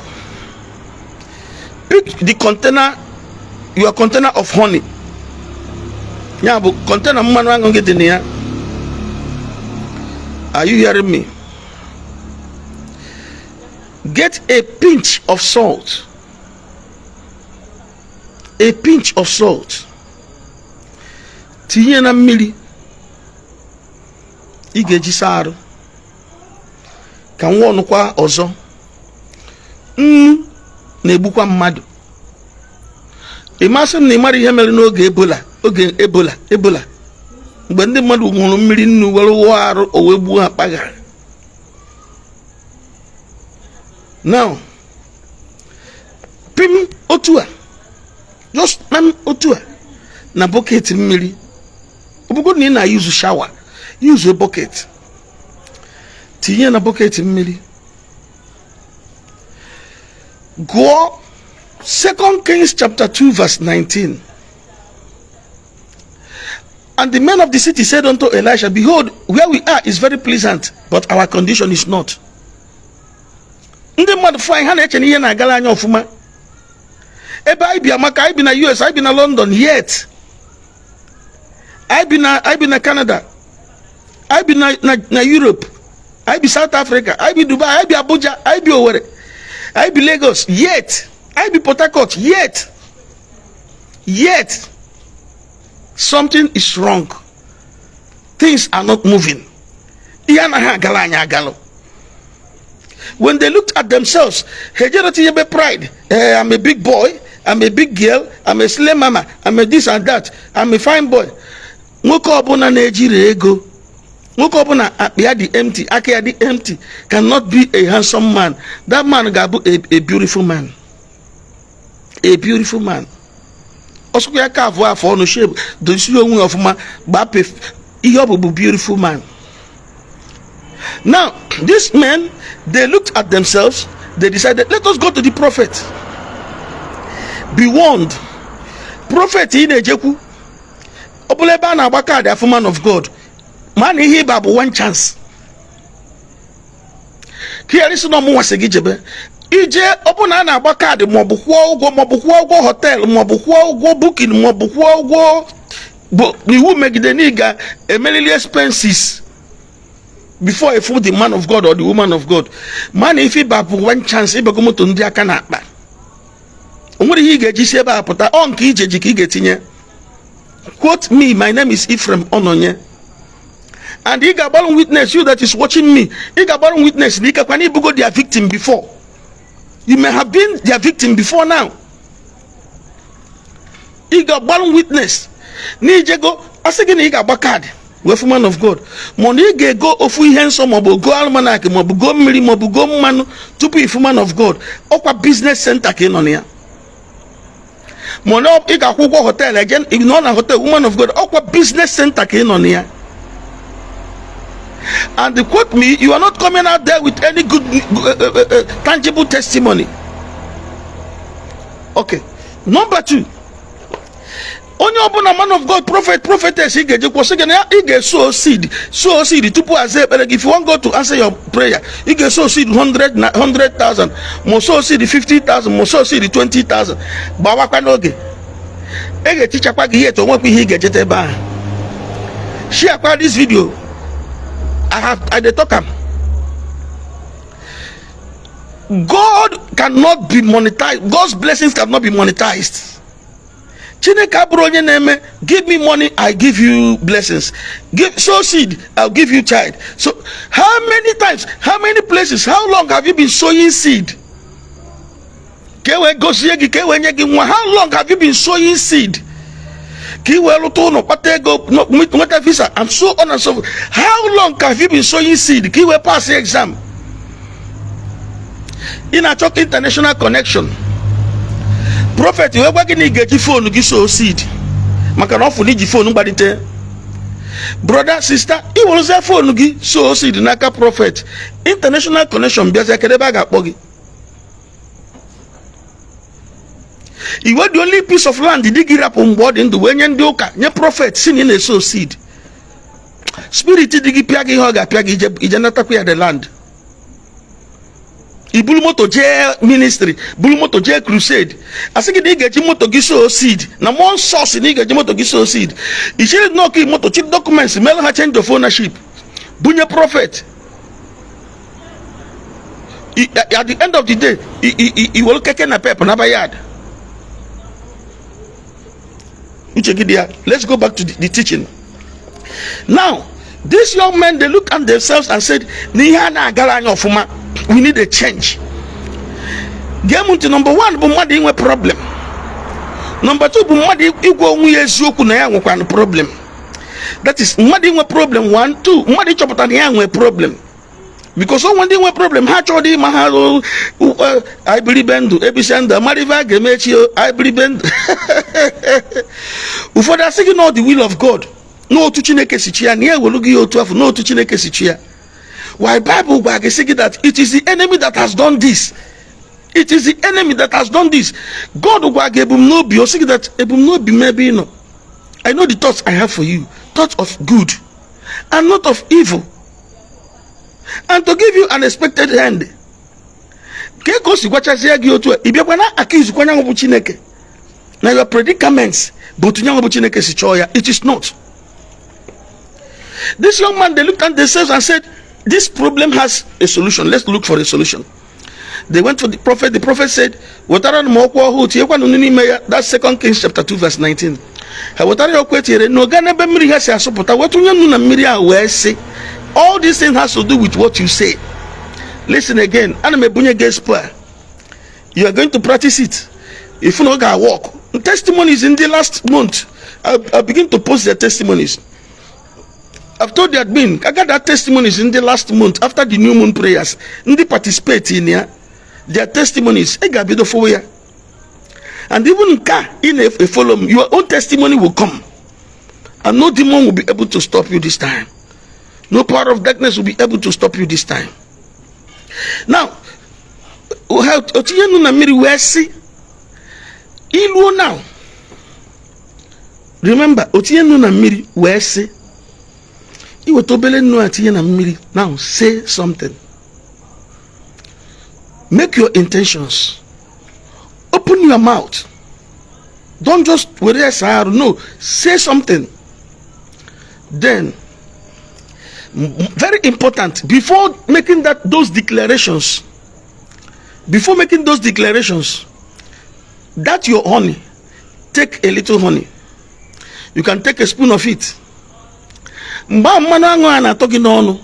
pick the container, your container of honey, ya bụ container mmanụ aṅụ gị dị na ya. Are you hearing me? Get a pinch of salt, a pinch of salt, tinye na mmiri. Ị ga-eji saa arụ. Ka nwa ọnụkwa ọzọ, nnu na-egbukwa mmadụ. Ị masị m na ị mara ihe mere n'oge Ebola, oge Ebola, Ebola, mgbe ndị mmadụ ṅụrụ mmiri nnu were wụọ arụ, o wee gbuo ha kpaghara. Now pim otu a, just kpam otu a na bucket mmiri. Ọ bụgodị na ị na-use shower, use bucket, tinye na bucket mmiri, gụọ 2 Kings chapter 2 verse 19. "And the men of the city said unto Elisha, 'Behold, where we are is very pleasant, but our condition is not.'" Ndị mmadụ fụ anyị, ha na-eche na ihe na-agara anya ọfụma ebe anyị bi amaka. Anyị bi na US, anyị bi na London, yet anyị bi na Canada, anyị bi na Europe, anyị bi South Africa, anyị bi Dubai, anyị bi Abuja, anyị bi Owerri, anyị bi Lagos, yet anyị bi Port Harcourt, yet something is wrong. Things are not moving. Ihe anaghị agala anyị agalụ. When they looked at themselves, ha ejere tinyebe pride. "I'm a big boy, I'm a big girl, I'm a slim mama, I'm a this and that, I'm a fine boy." Nwoke ọbụla na-ejiri ego, nwoke ọbụla akpa ya dị empty, aka ya dị empty, cannot be a handsome man. That man ga-abụ a beautiful man, a beautiful man. Ọsọkwa ya ka afọ afọ ọnụ shape, dozie onwe ya ọfụma, gbaa ihe ọ bụ beautiful man. Now these men, they looked at themselves, they decided, "Let us go to the prophet." Be warned, prophet ị na-ejekwu, ọ bụla ebe a na-agba card afụ man of God, ma na ihe ịba bụ one chance. Ka ghara isi na ọmụnwa sị gị jebe ije. Ọ bụ na a na-agba card, maọbụ kwụọ ụgwọ, maọbụ kwụọ ụgwọ hotel, maọbụ kwụọ ụgwọ booking, maọbụ kwụọ ụgwọ, bụ iwu megide na ị ga-emerili expenses before ifu the man of God or the woman of God. Ma na ife ịba bụ one chance, ịbago moto ndị aka na akpa, o nwere ihe ị ga-eji si ebe a pụta. Ọ nke ije ji ka ị ga-etinye. Quote me, my name is Ephraim Ononye, and ị ga-agbarụ witness. You that is watching me, ị ga-agbarụ witness na ikekwa na ibugo their victim before. You may have been their victim before now. Ị ga-agbarụ witness na ijego, asị gị na ị ga-agba card wee fụ man of God, ma na ị ga-ego ofu ihe nsọ, maọbụ go almanac, maọbụ go mmiri, maọbụ go mmanụ tupu ifu man of God. Ọkwa business center ka ị nọ na ya. Ma na ị ga-akwụ ụgwọ hotel, eje nọ na hotel woman of God, ọkwa business center ka ị nọ na ya. And quote me, you are not coming out there with any good tangible testimony. Okay, number two, onye ọbụla man of God, prophet, prophetess ị ga-eje kwụsị gị na ya, ị ga-esow seed, sow seed tupu aza ekpere gị. If you want God to answer your prayer, ị ga-esow seed 100 na 100,000, ma sow seed 50,000, ma sow seed 20,000. Gbawakwa n'oge e ga-etichakwa gị ihe etu onwekwa ihe ị ga-ejeta ebe ahụ. Share kwa this video. I have I dey talk am. God cannot be monetized. God's blessings cannot be monetized. Chineke abụrụ onye na-eme "Give me money, I give you blessings," "Give, sow seed, I'll give you child." So how many times, how many places, how long have you been sowing seed ka e wee gozie gị, ka e wee nye gị nwa? How long have you been sowing seed ka ị wee lụta ụlọ, kpata ego, nweta visa and so on and so forth? How long have you been sowing seed ka ị wee pass exam? Ị na-achọ international connection, prophet wee gwa gị na ị ga-eji phone gị sow seed, maka na ọ fụ na iji phone gbalite. Brother, sister, ị werezie phone gị sow seed n'aka prophet, international connection bịazie, kedu ebe a ga-akpọ gị? Iwe the only piece of land dị gị rapụ mgbe ọ dị ndụ wee nye ndị ụka, nye prophet, si na ị na-esow seed. Spirit dị gị pịa gị ihe ọ ga-apịa gị, ije natakwa ya the land. I buru moto jee ministry, buru moto jee crusade, asị gị na ị ga-eji moto gị sow seed, na mmụọ nsọ si na ị ga-eji moto gị sow seed. I chiri nnọọ moto, chiri documents, mere ha change of ownership, bunye prophet. At the end of the day, i were keke NAPEP naba yard. Uche gị dị ya. Let's go back to the teaching now. These young men, they look at themselves and said na ihe a na-agara anyị ọfụma, we need a change. Gee m ntị. Number one bụ mmadụ inwe problem. Number two bụ mmadụ ịgwa onwe ya eziokwu na ya nwekwana problem. That is, mmadụ inwe problem one, two, mmadụ ịchọpụta na ya nwee problem, because onwe ndị nwe problem, ha chọrọ ịma ha anyị biribe ndụ ebisia ndụ, amara ife a ga-eme echi, anyị biribe ndụ. Ụfọdụ asị gị na the will of God, n'otu Chineke si chi ya, na ya ewelu gị ya otu afọ, n'otu Chineke si chi ya. Why? Bible gwa gị sị gị that it is the enemy that has done this. It is the enemy that has done this. God gwa gị ebumnobi o, sị gị that ebumnobi m ebe ị nọ, "I know the thoughts I have for you, thoughts of good and not of evil, and to give you an expected end." Ka o si gwachazie gị otu a, ị bịakwa na aka izukwa nyanwụ bụ Chineke na your predicaments bụ otu nyanwụ bụ Chineke si chọọ ya. It is not. This young man, they looked at themselves and said, "This problem has a solution. Let's look for a solution." They went for the prophet. The prophet said, "Wetara m ọkwa ọhụụ, tinyekwanụ n'ime ya." That's Second Kings chapter 2 verse 19. Ha wetara ya ọkwa etinyere nnu, gaa n'ebe mmiri ha si asụpụta, wetụnye nnu na mmiri ahụ, wee sị, all these things has to do with what you say. Listen again, ana m ebunye gị expo a. You are going to practice it if no ga work. Testimonies in the last month, I begin to post their testimonies. I've told the admin, I got that testimonies in the last month after the new moon prayers. Ndị participate in ya, their testimonies, ị ga-abido follow ya. And even nke a ị na-follow m, your own testimony will come. And no demon will be able to stop you this time. No power of darkness will be able to stop you this time. Now, o tinye nnu na mmiri wee sị, iluo now. Remember, o tinye nnu na mmiri wee sị, iweta obere nnu a tinye na mmiri. Now say something, make your intentions, open your mouth. Don't just were ya saa arụ. No, say something. Then, very important, before making that those declarations, before making those declarations, that your honey, take a little honey. You can take a spoon of it. Mgbe ahụ mmanụ aṅụ a na-atọ gị n'ọnụ,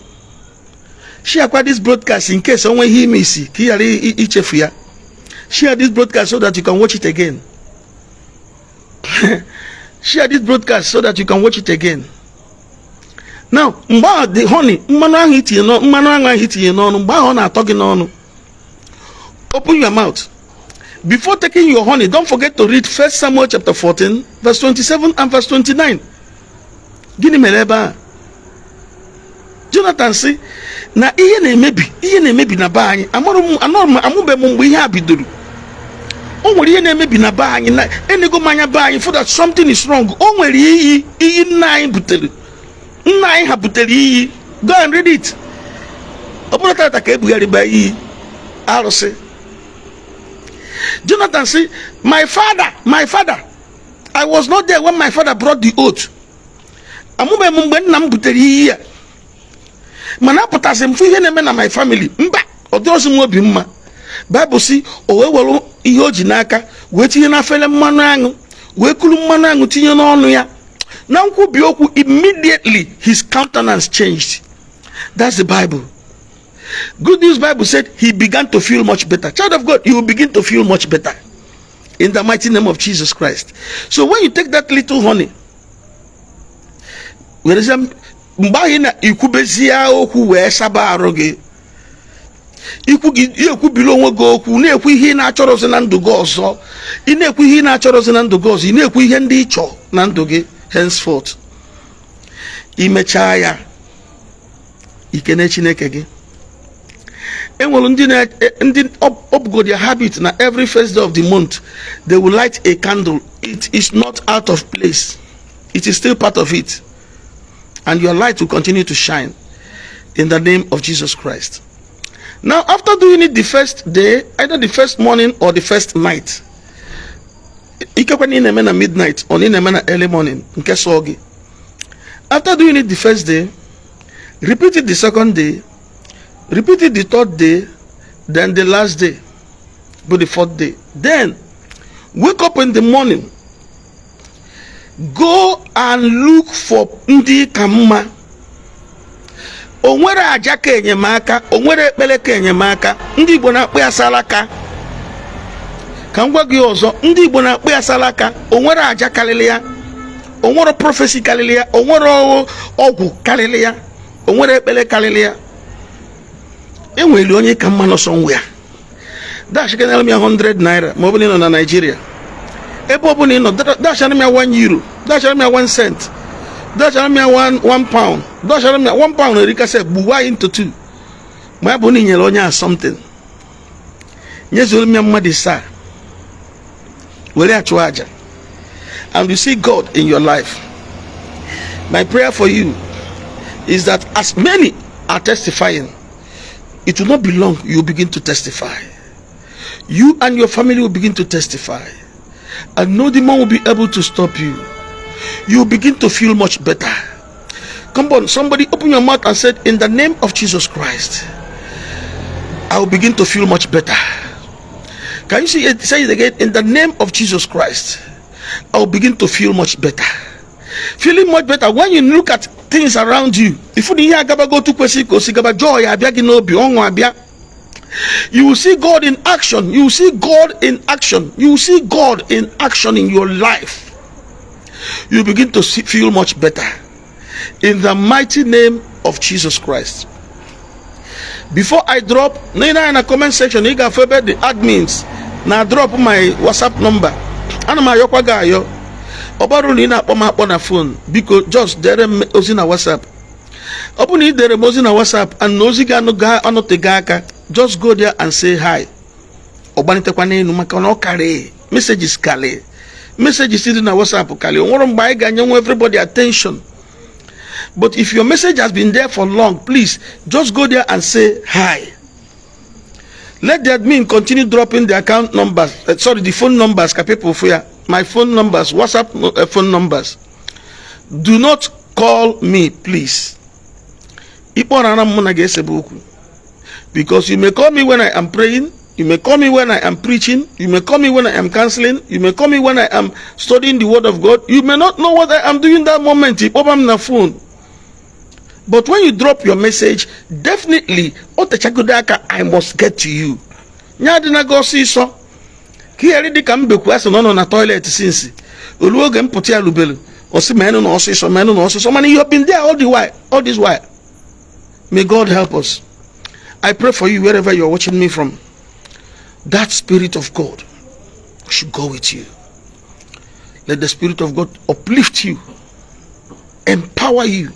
share this broadcast in case onwe ihe ime isi ka ị ghara ichefu ya. Share this broadcast so that you can watch it again. Share this broadcast so that you can watch it again. Now, mgbe ahụ the honey, mmanụ ahụ itinye, mmanụ aṅụ ahụ itinye n'ọnụ, mgbe ahụ ọ na-atọ gị n'ọnụ, open your mouth. Before taking your honey, don't forget to read 1 Samuel chapter 14 verse 27 and verse 29. Gịnị mere ebe a? Jonathan sị na ihe na-emebi, ihe na-emebi na be anyị. Amarụ m, anọrọ m, amụbeghị m mgbe ihe a bidoro. O nwere ihe na-emebi na be anyị, na enego m anya be anyị for that something is wrong. O nwere iyi, iyi nna anyị butere, nna anyị ha butere iyi. Go and read it. Ọ bụrụ tata ka ebugharịba iyi arụsị. Jonathan sị, "My father, my father, I was not there when my father brought the oath." Amụbeghị m mgbe nna m butere iyi ya, mana apụtasị m fụ ihe na-eme na my family. Mba, ọ dịrọzi m obi mma. Baịbụl si o wee were ihe o ji n'aka wee tinye n'afere mmanụ aṅụ, wee kuru mmanụ aṅụ tinye n'ọnụ ya. Na nkwubi okwu, immediately his countenance changed. That's the Bible. Good News Bible said he began to feel much better. Child of God, you will begin to feel much better in the mighty name of Jesus Christ. So when you take that little honey, werezie mgbe ahụ ị na-ekwubezie okwu wee saba arụ gị, ikwu gị ekwubiri onwe gị okwu, na-ekwu ihe ị na-achọrọzi na ndụ gị ọzọ. Ị na-ekwu ihe ị na-achọrọzi na ndụ gị ọzọ, ị na-ekwu ihe ndị ị chọ na ndụ gị henceforth. Imechaa ya, ikene Chineke gị. Enwere ndị na ndị ọ their habit na every first day of the month they will light a candle. It is not out of place. It is still part of it, and your light will continue to shine in the name of Jesus Christ. Now, after doing it the first day, either the first morning or the first night, ikekwe na ị na-eme na midnight or na ị na-eme na early morning, nke sọ gị. After doing it the first day, repeat it the second day, repeat it the third day, then the last day, but the fourth day. Then wake up in the morning, go and look for ndị ka mma. O nwere aja ka enyemaka, o nwere ekpere ka enyemaka. Ndị Igbo na-akpọ ya salaka. Ka m gwa gị ọzọ, ndị Igbo na-akpọ ya salaka. O nwere aja karịrị ya, o nwere prophecy karịrị ya, o nwere ọgwụ karịrị ya, o nwere ekpere karịrị ya. Enwere onye ka mma nọ somewhere. Dash kenere m ya 100 naira ma ọ bụrụ na ị nọ na Nigeria. Ebe ọ bụla ị nọ, dashara m ya 1 euro, dashara m ya 1 cent, dashara m ya 1 pound, dashara m ya 1 pound erikasị gbuwa into two. Ma ya bụ na ị nyere onye a something, nyezuoro m ya mmadụ isaa, were achụ aja, and you see God in your life. My prayer for you is that as many are testifying, it will not be long you will begin to testify. You and your family will begin to testify, and no demon will be able to stop you. You will begin to feel much better. Come on, somebody, open your mouth and said, "In the name of Jesus Christ, I will begin to feel much better." Can you see it? Say it again. "In the name of Jesus Christ, I will begin to feel much better." Feeling much better, when you look at things around you, if you ihe agabago otu kwesịrị ka o si gaba, joy abịa gị n'obi, ọṅụ abịa. You will see God in action. You will see God in action. You will see God in action in your life. You begin to feel much better. In the mighty name of Jesus Christ. Before I drop, na in the comment section, ị ga-afụ ebe the admins na drop my WhatsApp number. Ana m ayọkwa gị ayọ. Ọ bụrụ na ị na-akpọ m akpọ na phone, biko just dere m ozi na WhatsApp. Ọ bụrụ na ị dere m ozi na WhatsApp and na ozi gị anọteghị aka, just go there and say hi. Ọ gbanitekwa n'elu maka na ọ karị messages, karị messages dị na WhatsApp karị. O nwere mgbe anyị ga-enyenwe everybody attention. But if your message has been there for long, please just go there and say hi. Let the admin continue dropping the account numbers, sorry, the phone numbers, ka people for ya. My phone numbers, WhatsApp phone numbers. Do not call me, please. Ịkpọrọ m, mụ na ga-esebe okwu, because you may call me when I am praying, you may call me when I am preaching, you may call me when I am counseling, you may call me when I am studying the word of God. You may not know what I am doing that moment. Ịkpọba m na phone. But when you drop your message, definitely, o techagodo aka, I must get to you. Nya adịna gị ọsịsọ ka ihe dị ka mbekwu asị na ọ nọ na toilet since olu oge mpụta ya lubelu, ọsị menụ na ọsịsọ, menụ na ọsịsọ. Mana you have been there all the while, all this while. May God help us. I pray for you wherever you are watching me from. That Spirit of God should go with you. Let the Spirit of God uplift you, empower you,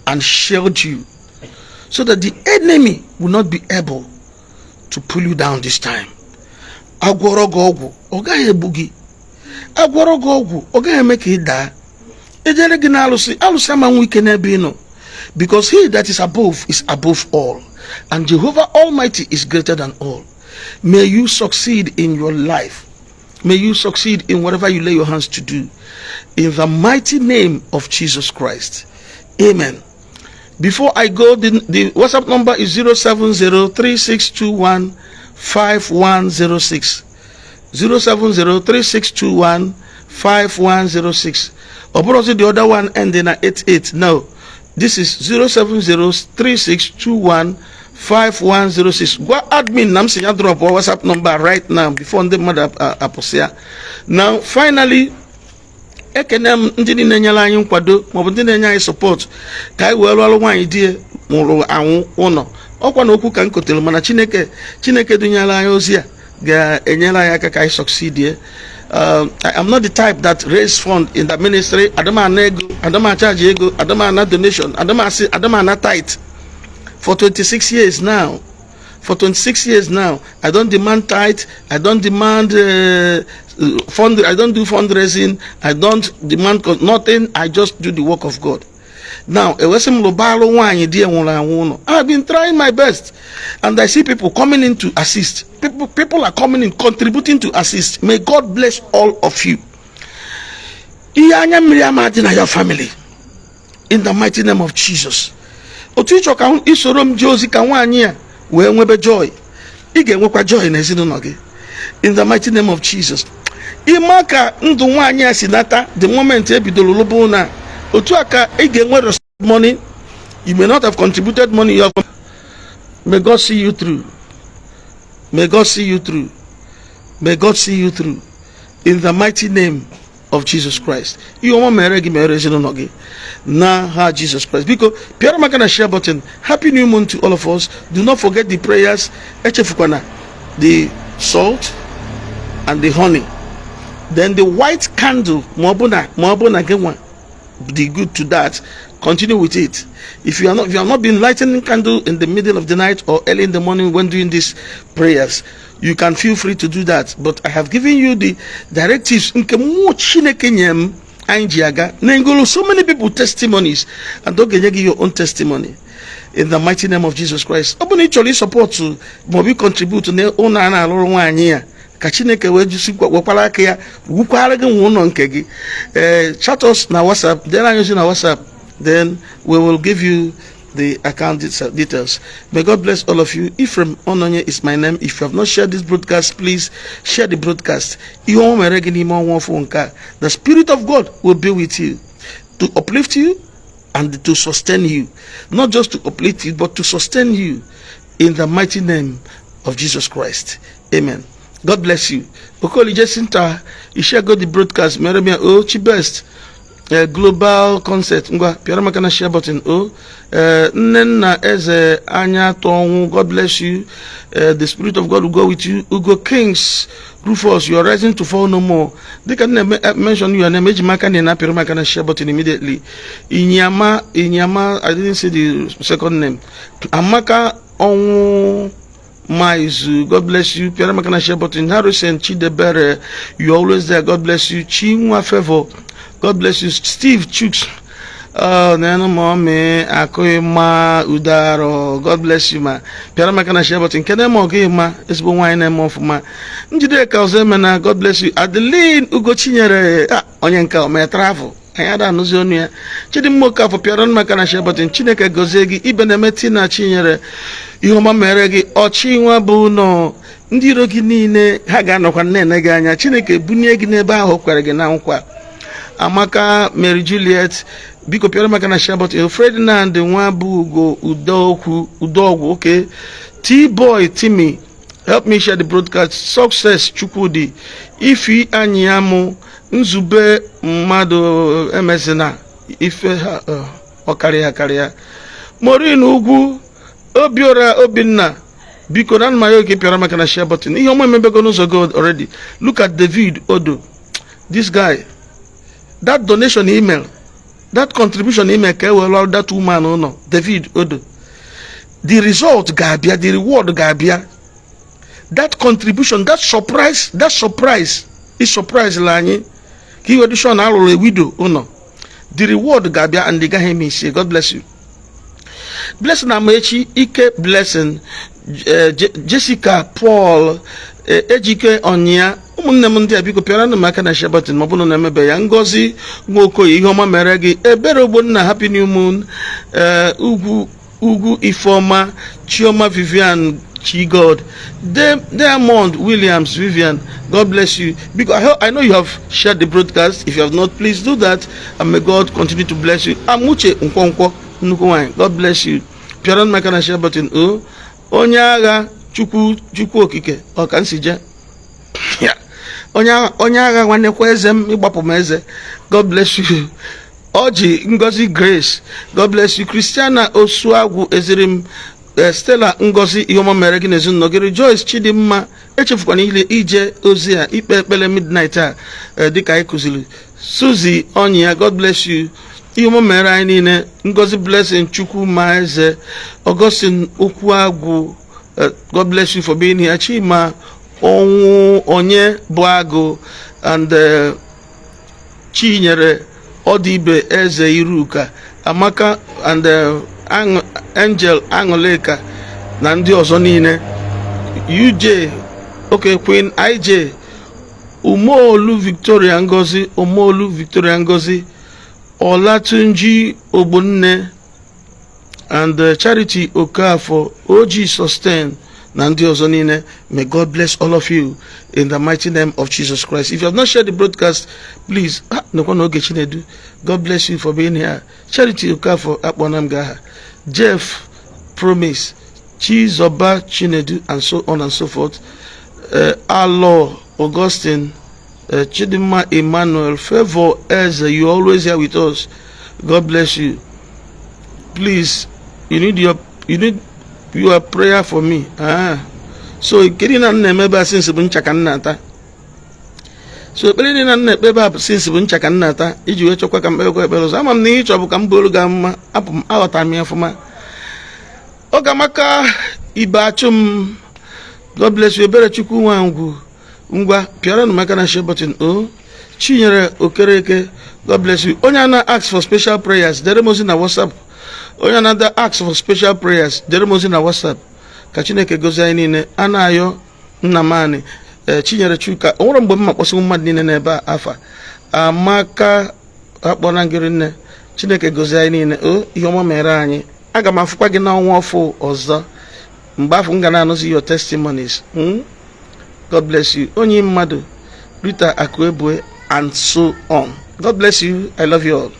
and shield you so that the enemy will not be able to pull you down this time. Agwọrọ gị ọgwụ, ọ gaghị egbu gị. Agwọrọ gị ọgwụ, ọ gaghị eme ka ị daa. Ejere gị na alụsị, alụsị ama nwe ike n'ebe ị nọ, because he that is above is above all, and Jehovah Almighty is greater than all. May you succeed in your life. May you succeed in whatever you lay your hands to do, in the mighty name of Jesus Christ. Amen. Before I go, the WhatsApp number is 0703621 5106, 0703621 5106. Ọ bụrụzi the other one ending na 88. No, this is 0703621 5106. Gwa admin na m si ya drop WhatsApp number right now before ndị mmadụ apụsị ya. Now, finally, ekene m ndị niile nyere anyị nkwado maọbụ ndị na-enye anyị support ka anyị wee rụọrụ nwaanyị di ya nwụrụ anwụ ụlọ. Ọkwa na okwu ka m kotere, mana Chineke dunyere anyị ozi a ga-enyere anyị aka ka anyị succeed. I am not the type that raise fund in the ministry. Adamana ego, adama charge ego, adamana donation, adama adamana tithe. For 26 years now, for 26 years now, I don't demand tithe, I don't demand fund, I don't do fundraising, I don't demand nothing. I just do the work of God. Now, ewesị m lụbalụ nwaanyị di ya nwụrụ anwụ ụlọ. I've been trying my best, and I see people coming in to assist. People are coming in, contributing to assist. May God bless all of you. Ihe anya mmiri ama dị na your family, in the mighty name of Jesus. Otu ịchọ ka isoro m jee ozi ka nwaanyị a wee nwebe joy, ị ga-enwekwa joy n'ezinụlọ gị, in the mighty name of Jesus. Ịma ka ndụ nwaanyị a si nata the moment ebidoro lụba ụlọ a, otu a ka ị ga-enwe money. You may not have contributed money. You have. May God see you through. May God see you through. May God see you through. In the mighty name of Jesus Christ. Ihe ọma mere gị, mere ezinụlọ gị n'aha Jesus Christ. Biko pịara m aka na share button. Happy new month to all of us. Do not forget the prayers. Echefukwana the salt and the honey. Then the white candle, ma ọ bụ na gị nwa the good to that, continue with it. If you have not been lighting candle in the middle of the night or early in the morning when doing these prayers, you can feel free to do that. But I have given you the directives nke mmụọ Chineke nye m anyị ji aga na-engolo so many people testimonies, and ọ ga-enye gị your own testimony in the mighty name of Jesus Christ. Ọ bụ na ị chọrọ ịsupport maọbụ contribute na ụlọ a na-alụrụ nwaanyị ya, ka Chineke wee jisikwa wekwara aka ya wukwara gị nwe ụlọ nke gị, ee, chat us na WhatsApp, dere anyị ozi na WhatsApp, then we will give you the account details. May God bless all of you. Ephraim Ononye is my name. If you have not shared this broadcast, please share the broadcast. Ihe ọma mere gị n'ime ọnwa ọfụ nke a. The Spirit of God will be with you to uplift you and to sustain you. Not just to uplift you, but to sustain you in the mighty name of Jesus Christ. Amen. God bless you. Okoli Jacinta, you share go the broadcast. Meremia O Chibest. Global Concert, ngwa pịara m aka na share button o. Nnenna Eze Anya Tọnwụ, God bless you. The Spirit of God will go with you. Ugo Kings Rufus, you are rising to fall no more. Dịka m na-eme mention your name, eji m aka na apịara m aka na share button immediately. Inyama, Inyama, I didn't say the second name. Amaka Ọnwụ Maizu, God bless you. Pịara m aka na share button. Harrison Chidebere, you always there. God bless you. Chinwa Favor, God bless you. Steve Chuks, nenu mommy Akụịma Udaro, God bless you ma. Pịara m aka na share button. Kene ma ọgụ ịma ezigbo nwaanyị na-eme ọfụma. Njideka Ọzọemena, God bless you. Adeline Ugochinyere, ah, onye nke o mee travel, anyị ada anụzi ọnụ ya. Chidimma Okafọ, pịara m aka na share button. Chineke gọzie gị. Ibe na-eme Tina Chinyere, ihe ọma mere gị. Ọchị nwa bụ nọ ndị iro gị niile, ha ga-anọkwa na-ene gị anya. Chineke bunie gị n'ebe ahụ o kwere gị na nkwa. Amaka Mary Juliet, biko pịara m aka na share button. Ferdinand Nwabugo Udokwu Udogwu, okay. T-Boy Timmy, help me share the broadcast. Success Chukwudi Ifi Anyiamụ Nzube mmadụ emezina ife ha, ọ karịa karịa. Maureen Ugwu Obiora Obinna, biko na mma ya oge pịara m aka na share button. Ihe ọma emebego n'ụzọ gị already. Look at David Odo, this guy, that donation email, that contribution email ka e were lụọ that woman ụlọ. David Odo, the result ga-abịa, the reward ga-abịa. That contribution, that surprise, that surprise is surprise la anyị ka iwe dị na alụrụ a widow ụlọ. The reward ga-abịa and ị gaghị eme isi. God bless you. Blessing Amaechi Ike, Blessing Jessica Paul, Ejike Ọnyịa, ụmụnne m ndị a, biko pịara m aka na share button ma ọ bụrụ na emebe ya. Ngozi Nwokoye, ihe ọma mere gị. Ebere Ogbonna, happy new moon. Ugwu Ugwu Ifeọma Chioma Vivian Chigod, Diamond Williams Vivian, God bless you. Because I know you have shared the broadcast. If you have not, please do that, and may God continue to bless you. Amuche Nkwonkwo nnukwu nwanyị, God bless you. Pịara m aka na share button o. Onye agha Chukwu, Chukwu Okike ọka nsije ya, onye agha, onye agha nwanekwa eze m ịgbapụ m eze. God bless you. Ọjị Ngozi Grace, God bless you. Christiana Osuagwu Ezirim, Stella Ngozi, ihe ọma mere gị na ezinụlọ gị. Rejoice Chidimma, echefukwana ile ije ozi a, ikpe ekpere midnight a, dịka anyị kụziri. Suzy Ọnya, God bless you. Ihe ọma mere anyị niile. Ngozi Blessing Chukwu ma eze Augustine Okwuagwu, God bless you for being here. Chima Ọnwụ Onye bụ Agụ and Chinyere Ọdịbe Eze Iruka Amaka and Angel Aṅụlịka na ndị ọzọ niile. UJ, okay, Queen IJ Umeolu Victoria Ngozi, Umeolu Victoria Ngozi, Olatunji Ogbonne and Charity Okafor, OG Sustain na ndị ọzọ niile. May God bless all of you in the mighty name of Jesus Christ. If you have not shared the broadcast, please. Ah, nọkwa n'oge Chinedu, God bless you for being here. Charity Okafor, akpọna m gị aha. Jeff Promise, Chizoba Chinedu, and so on and so forth. Alo Augustine, Chidinma Emmanuel, Favor Eze, you always here with us. God bless you. Please, you need your prayer for me. Ah. So kedu na m na-eme ebe a since bụ ncha ka m na-ata. So ekpere dị na m na-ekpe ebe a since bụ ncha ka m na-ata iji wee chọkwa ka m kpekwa ekpere ọzọ. Ama m na ihe ịchọ bụ ka m bụrụ gị mma apụ m, aghọtara m ya ọfụma. Ogamaka ibe achụ m, God bless you. Ebere Chukwu Nwangwu, ngwa pịara m aka na share button o. Chinyere Okereke, God bless you. Onye a na-ask for special prayers, dere m ozi na WhatsApp. Onye a na ask for special prayers, dere m ozi na WhatsApp. Ka Chineke gozie anyị niile. A na-ayọ nna m anị ee Chinyere Chuka. O nwere mgbe m ma kpọsịnwu mmadụ niile n'ebe a afa amaka akpọna ngịrị nne. Chineke gozie anyị niile o. Ihe ọma mere anyị. Aga m afụkwa gị n'ọnwa ọfụ ọzọ. Mgbe afọ m ga na-anụzi your testimonies. God bless you. Onye mmadụ Rita Akuebue and so on. God bless you. I love you all.